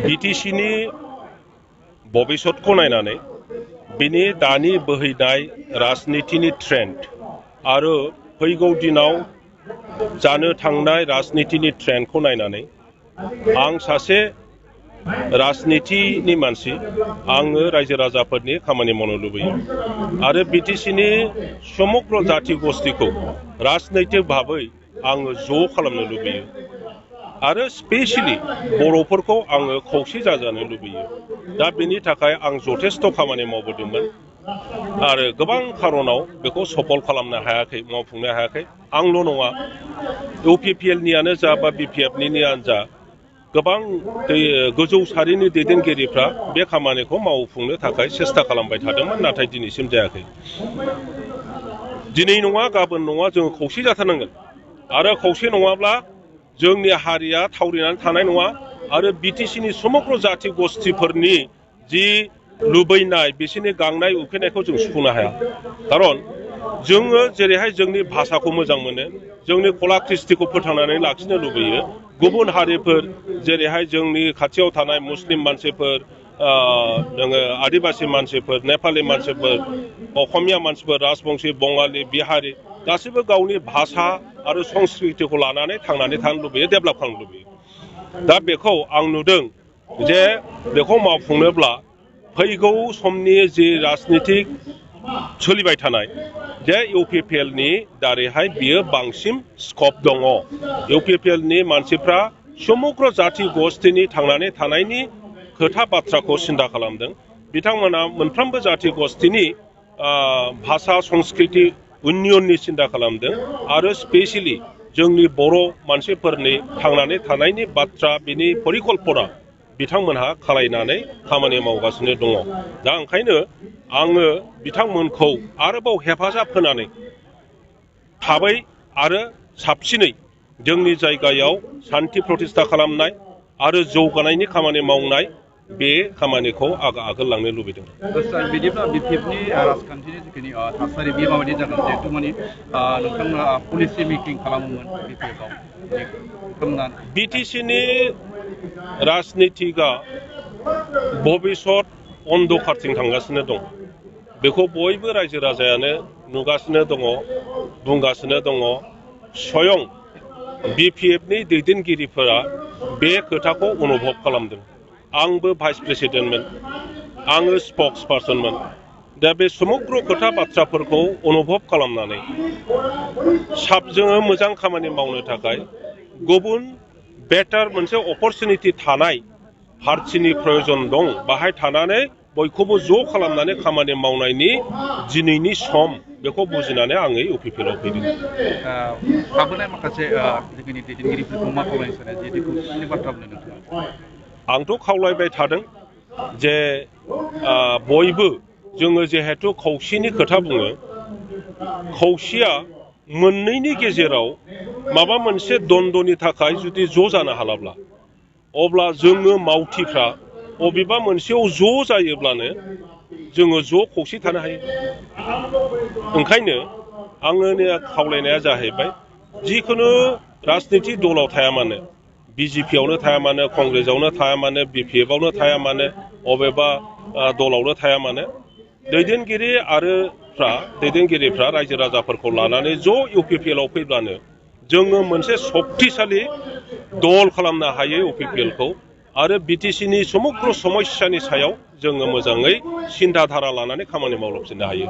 बिटिसिनि भबिष्यतखौ नायनानै बिनि दानि बोहैनाय राजनितिनि ट्रेन्ड आरो फैगौ दिनाव जानो थांनाय राजनितिनि ट्रेन्डखौ नायनानै आं सासे राजनितिनि मानसि आङो रायजो राजाफोरनि खामानि मावनो लुबैयो आरो बिटिसिनि समग्र जाति गस्थिखौ राजनैतिक भाबै आङो ज' खालामनो लुबैयो आरो स्पेशली बर'फोरखौ आङो खौसे जाजानो लुबैयो। दा बेनि थाखाय आं जथेस्थ' खामानि मावबोदोंमोन आरो गोबां खारनाव बेखौ सफल खालामनो हायाखै, मावफुंनो हायाखै। आंल' नङा, इउपिपिएलनियानो जा बा बिपिएफनियानो जा गोबां गोजौ सारिनि दैदेनगिरिफ्रा बे खामानिखौ मावफुंनो थाखाय सेस्था खालामबाय थादोंमोन, नाथाय दिनैसिम जायाखै। दिनै नङा गाबोन नङा जोङो खौसे जाथारनांगोन आरो खौसे नङाब्ला जोंनि हारिया थावरिनानै थानाय नङा आरो बिटिसिनि समग्र जाति गस्थिफोरनि जि लुबैनाय बिसोरनि गांनाय उखैनायखौ जों सुफुंनो हाया। खारन जोङो जेरैहाय जोंनि भाषाखौ मोजां मोनो, जोंनि कला कृष्टिखौ फोथांनानै लाखिनो लुबैयो, गुबुन हारिफोर जेरैहाय जोंनि खाथियाव थानाय मुस्लिम मानसिफोर, जोङो आदिबासि मानसिफोर, नेपालि मानसिफोर, असमिया मानसिफोर, राजबंशी, बंगालि, बिहारि गासैबो गावनि भाषा आरो संस्कृतिखौ लानानै थांनानै थानो लुबैयो, डेभेलप खालामनो लुबैयो। दा बेखौ आं नुदों जे बेखौ मावफुंनोब्ला फैगौ समनि जि राजनितिक सोलिबाय थानाय जे इउपिपिएलनि दारैहाय बियो बांसिन स्कप दङ। इउपिपिएलनि मानसिफ्रा समग्र जाति गस्थिनि थांनानै थानायनि खोथा बाथ्राखौ सिन्था खालामदों। बिथांमोना मोनफ्रोमबो जाति गस्थिनि भाषा संस्कृति उन्नयननि सिन्था खालामदों आरो स्पेशली जोंनि बर' मानसिफोरनि थांनानै थानायनि बाथ्रा बिनि परिकल्पना बिथांमोनहा खालायनानै खामानि मावगासिनो दङ। दा ओंखायनो आङो बिथांमोनखौ आरोबाव हेफाजाब होनानै थाबै आरो साबसिनै जोंनि जायगायाव सान्थि प्रतिष्ठा खालामनाय आरो जौगानायनि खामानि मावनाय बे खामानिखौ आगोल लांनो लुबैदों। बिदिब्ला बिपिएफनि राजखान्थिनि जिखिनि थासारि बेयो माबायदि जागोन, जिहेतु माने नोंथांमोना पलिसि मेकिं खालामोमोन बिपिएफआव। बिटिसिनि राजनितिकआ भबिष्यत अन्धकारथिं थांगासिनो दं। बेखौ बयबो रायजो राजायानो नुगासिनो दङ, बुंगासिनो दङ। स्वयं बिपिएफनि दैदेनगिरिफोरा बे खोथाखौ अनुभब खालामदों। आंबो भाइस प्रेसिडेन्टमोन, आङो स्पक्स पार्सनमोन। दा बे समग्र खोथा बाथ्राफोरखौ अनुभब खालामनानै जोङो मोजां खामानि मावनो थाखाय गुबुन बेटार मोनसे अपरचुनिटि थानाय पार्टिनि प्रयजन दं। बाहाय थानानै बयखौबो ज' खालामनानै खामानि मावनायनि दिनैनि सम बेखौ बुजिनानै आङो इउपिपिएलआव फैदों। थाबोनाय माखासे जोंनि दैदेनगिरिफोरखौ मा खावलायनो सानो, जिहेतु खौसेथिनि बाथ्रा बुंदों नोंथाङा? आंथ' खावलायबाय थादों जे बयबो जोङो जिहेतु खौसेनि खोथा बुङो, खौसेया मोननैनि गेजेराव माबा मोनसे द्वन्द्वनि थाखाय जुदि ज' जानो हालाब्ला अब्ला जोङो मावथिफ्रा बबेबा मोनसेयाव ज' जायोब्लानो जोङो ज' खौसे थानो हायो। ओंखायनो आंनि खावलायनाया जाहैबाय जिखुनु राजनितिक दलाव थाया मानो, बिजेपियावनो थाया मानो, कंग्रेसआवनो थाया मानो, बिपिएफआवनो थाया मानो, अबेबा दलावनो थाया मानो, दैदेनगिरिफ्रा रायजो राजाफोरखौ लानानै ज' इउपिपिएलआव फैब्लानो जोङो मोनसे सक्तिशालि दल खालामनो हायो इउपिपिएलखौ आरो बिटिसिनि समग्र समस्यानि सायाव जोङो मोजाङै सिन्था धारा लानानै खामानि मावलांफिननो हायो।